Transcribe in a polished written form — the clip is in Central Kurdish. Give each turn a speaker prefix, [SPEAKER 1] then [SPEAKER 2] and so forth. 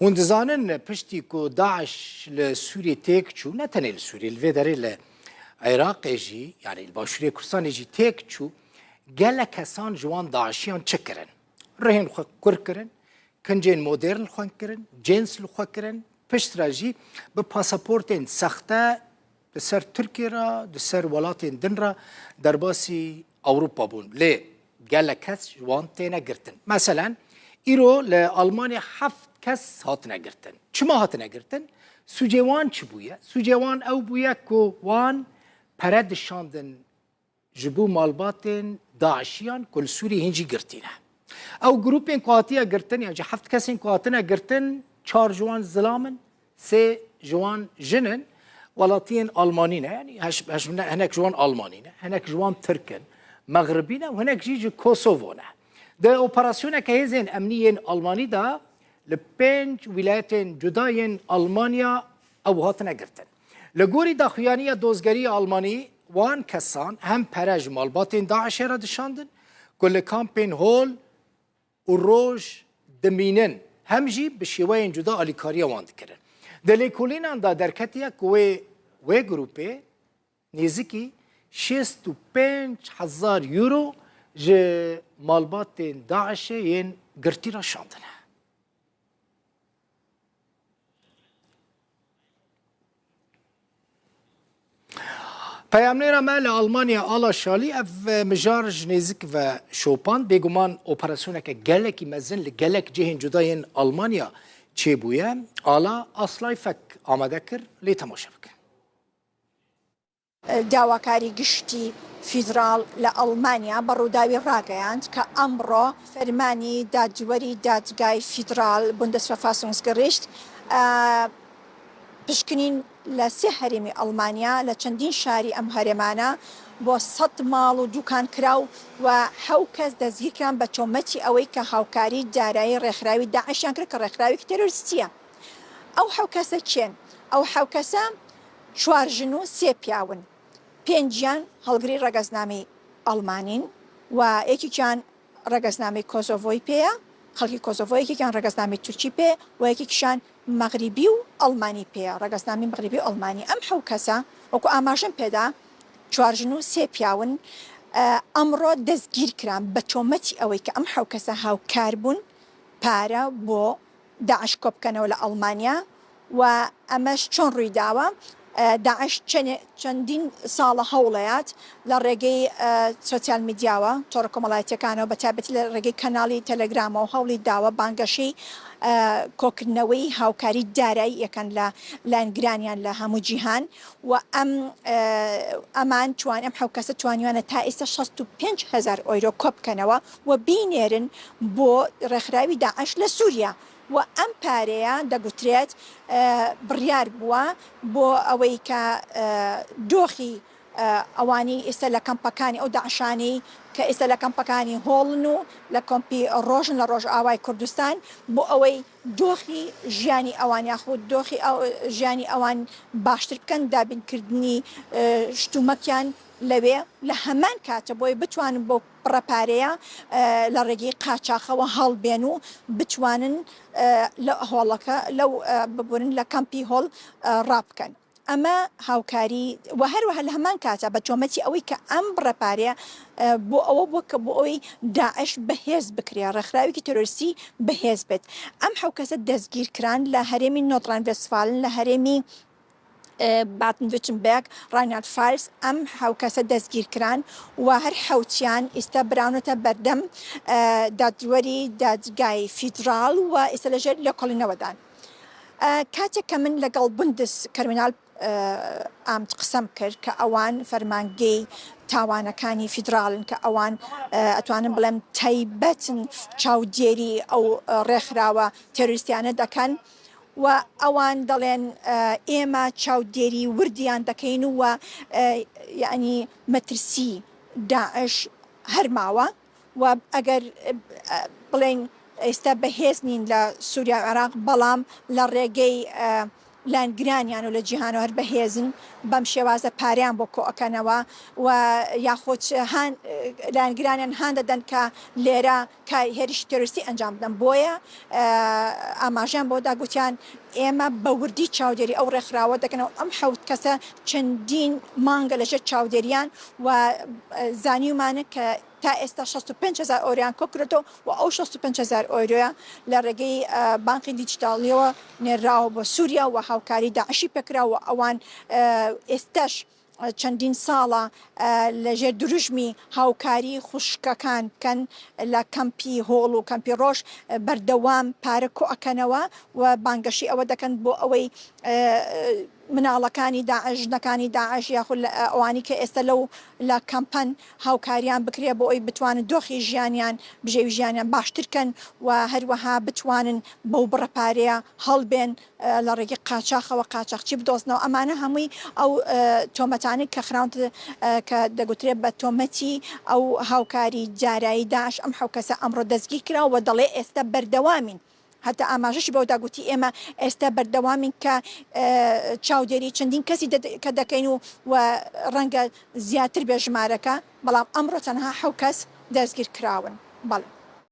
[SPEAKER 1] Hûn dizanin piştî ku DAIŞ li Sûriyê têk çû, ne tenê li Sûriyê, li vê derê li Iraqê jî, yanî li Başûrê Kurdistanê jî têk çû, gelek kesan ji wan DAIŞiyan çi kirin? Rihên xwe kur kirin, kincên modern li xwe kirin, cêns li xwe kirin, piştre jî bi pasaportên sexte di ser Tirkiyê re, di ser welatên din re derbasî Ewropa bûn. Lê gelek kes ji wan têne girtin. Meselen îro li Almanya heft kes hatine girtin. Çima hatine girtin? Sûcê wan çi bûye? Sûcê wan ew bûye ku wan pere dişandin ji bo malbatên DAIŞiyan ku li Sûriyê hîn jî girtî ne. Ew grûpên ku hatiye girtin yan jî heft kesên ku hatine girtin çar ji wan zilam in, sê ji wan jin in, welatiyên Almanî ne, yanî hinek ji wan Almanî ne, hinek ji wan Tirk in, Mexribî ne û hinek jî ji Kosovo ne. Di operasyoneke hêzên emnî yên Almanî de li pênc wîlayetên cuda yên Almanya ew hatine girtin. Li gorî daxuyaniya dozgeriya Almanî, wan kesan hem pere ji malbatên DAIŞ'ê re dişandin ku li kampên Hol û Roj dimînin, hem jî bi şêweyên cuda alîkariya wan dikirin. Di lêkolînan de derketiye ku wê wê grûpê nêzikî 65 hezar euro ji malbatên DAIŞ'ê yên girtî re şandine. Peyamnêra me li Almanya Ala Şalî ev mijar ji nêzik ve şopand. Bêguman operasyoneke gelekî mezin li gelek cihên cuda yên Almanya çêbûye. Ala aslayfek amade kir lê temaşe bike.
[SPEAKER 2] داواکاری گشتی فیدراڵ لە ئەڵمانیا بە ڕووداوی ڕاگەیاند کە ئەمڕۆ فەرمانی دادوەری دادگای فیدراڵ Bundesverfassungsgericht پشکنین لە سێ هەرێمی ئەڵمانیا لە چەندین شاری ئەم هەرێمانە بۆ سەد ماڵ و دوکان کرا و حەو کەس دەستگیرکران بە تۆمەتی ئەوەی کە هاوکاری دارایی ڕێکخراوی داعشیان کرد کە ڕێکخراوێکی تێرۆریستییە. ئەو حەو کەسە کێن؟ ئەو حەو کەسە چوار ژن و سێ پیاون، پێنجیان هەڵگری ڕەگەزنامەی ئەڵمانین و یەکێکیان ڕەگەزنامەی کۆسۆڤۆی پێیە، خەڵکی کۆسۆڤۆ، یەکێکیان ڕەگەزنامەی تورکی پێ و یەکێکیشیان مەغریبی و ئەڵمانی پێیە، ڕەگەزنامەی مەغریبی و ئەڵمانی. ئەم حەو کەسە وەکو ئاماژەم پێدا چوار ژن و سێ پیاون، ئەمڕۆ دەستگیرکران بە تۆمەتی ئەوەی کە ئەم حەو کەسە هاوکار بوون پارە بۆ داعش کۆبکەنەوە لە ئەڵمانیا و ئەمەش چۆن ڕوویداوە؟ داعش چەندین ساڵە هەوڵەیات لە ڕێگەی سۆسیال میدیاوە، تۆڕە کۆمەڵایەتیەکانەوە بە تایبەتی لە ڕێگەی کەناڵی تەلەگرامەوە هەوڵی داوە بانگەشەی کۆکردنەوەی هاوکاری دارایی یەکەن لە لایەنگرانیان لە هەموو جیهان و ئەم ئەمان توان ئەم حەو کەسە توانیوانە تا ئێستا 65 هەزار ئۆیرۆ کۆبکەنەوە و بینێرن بۆ ڕێکخراوی داعش لە سوریا و ئەم پارەیە دەگوترێت بڕیار بووە بۆ ئەوەی کە دۆخی ئەوانەی ئێستا لە کەمپەکانی ئەو داعشانەی کە ئێستا لە کەمپەکانی هۆڵن و لە کۆمپی ڕۆژن لە ڕۆژئاوای کوردستان بۆ ئەوەی دۆخی ژیانی ئەوان یاخود دۆخی ژیانی ئەوان باشتر بکەن دابینکردنی شتومەکیان لەوێ لە هەمان کاتە بۆی بتوانن بۆ بڕە پارەیە لە ڕێگەی قاچاخەوە هەڵبێن و بتوانن لە هۆڵەکە لەو ببورن لە کەمپی هۆڵ ڕابکەن. ئەمە هاوکاری و هەروەها لە هەمان کاتە بە تۆمەتی ئەوەی کە ئەم بڕە پارەیە بۆ ئەوە بووە کە بۆ ئەوەی داعش بەهێز بکرێ ڕێکخراوێکی تێرۆریستی بەهێز بێت. ئەم حەو کەسە دەستگیر کران لە هەرێمی نۆردڕاین ڤێستفالن لە هەرێمی بادن ڤیرتنبێرگ، ڕاینلاند فالس، ئەم حەو کەسە دەستگیرکران و هەر حەوتیان ئیستا براونەتە بەردەم دادوەری دادگای فیدراڵ و ئیستا لەژێر لێکۆڵینەوەدان. کاتێک کە من لەگەڵ بوندس کەرمینال ئامت قسەم کرد کە ئەوان فەرمانگەی تاوانەکانی فیدراڵن کە ئەوان ئەتوانم بڵێم تایبەتن چاودێری ئەو ڕێکخراوە تێرۆریستیانە دەکەن، و ئەوان دەڵێن ئێمە چاودێری وردیان دەکەین و یەعنی مەترسی داعش هەر ماوە و ئەگەر بڵێین ئێستا بەهێز نین لە سووریا و عێراق بەڵام لە ڕێگەی لایەنگرانیان و لە جیهانەوە هەر بەهێزن. بەم شێوازە پارەیان بۆ کۆئەکەنەوە و یاخود هان لایەنگرانیان هان دەدەن کە لێرە کە هێرشی تێرۆریستی ئەنجام بدەن، بۆیە ئاماژەیان بەوەدا گوتیان ئێمە بە وردی چاودێری ئەو ڕێکخراوە دەکەن و ئەم حەوت کەسە چەندین مانگە لەژێر چاودێریان و زانیومانە کە تا ئێستا 65 هەزار ئۆرۆیان کۆکردۆتەوە و ئەو 65 هەزار ئۆرۆیە لە ڕێگەی بانقی دیجیتاڵیەوە نێرراوە بۆ سووریا و هاوکاری داعشی پێکراوە و ئەوان ئێستاش چەندین ساڵە لە ژێر دروشمی هاوکاری خوشکەکان بکەن لە کەمپی هۆڵ و کەمپی ڕۆژ بەردەوام پارە کۆئەکەنەوە و بانگەشەی ئەوە دەکەن بۆ ئەوەی مناڵەکانی داعش، ژنەکانی داعش یاخود ئەوانی کە ئێستا لەو لە کەمپەن هاوکاریان بکرێت بۆ ئەوەی بتوانن دۆخی ژیانیان، بژێوی ژیانیان باشتر کەن و هەروەها بتوانن بەو بڕە پارەیە هەڵبێن لە ڕێگەی قاچاخەوە قاچاخچی بدۆزنەوە، ئەمانە هەمووی ئەو تۆمەتانەی کە خراونەتە کە دەگوترێت بە تۆمەتی ئەو هاوکاری دارایی داعش ئەم حەو کەسە ئەمڕۆ دەستگیر کرا و دەڵێ ئێستا بەردەوامین هەتا ئاماژەشی بەوەدا گوتی ئێمە ئێستا بەردەوامین کە چاودێری چەندین کەسی کە دەکەین و و ڕەنگە زیاتر بێ ژمارەکە بەڵام ئەمڕۆ تەنها حەو کەس دەستگیر کراون بەڵێ.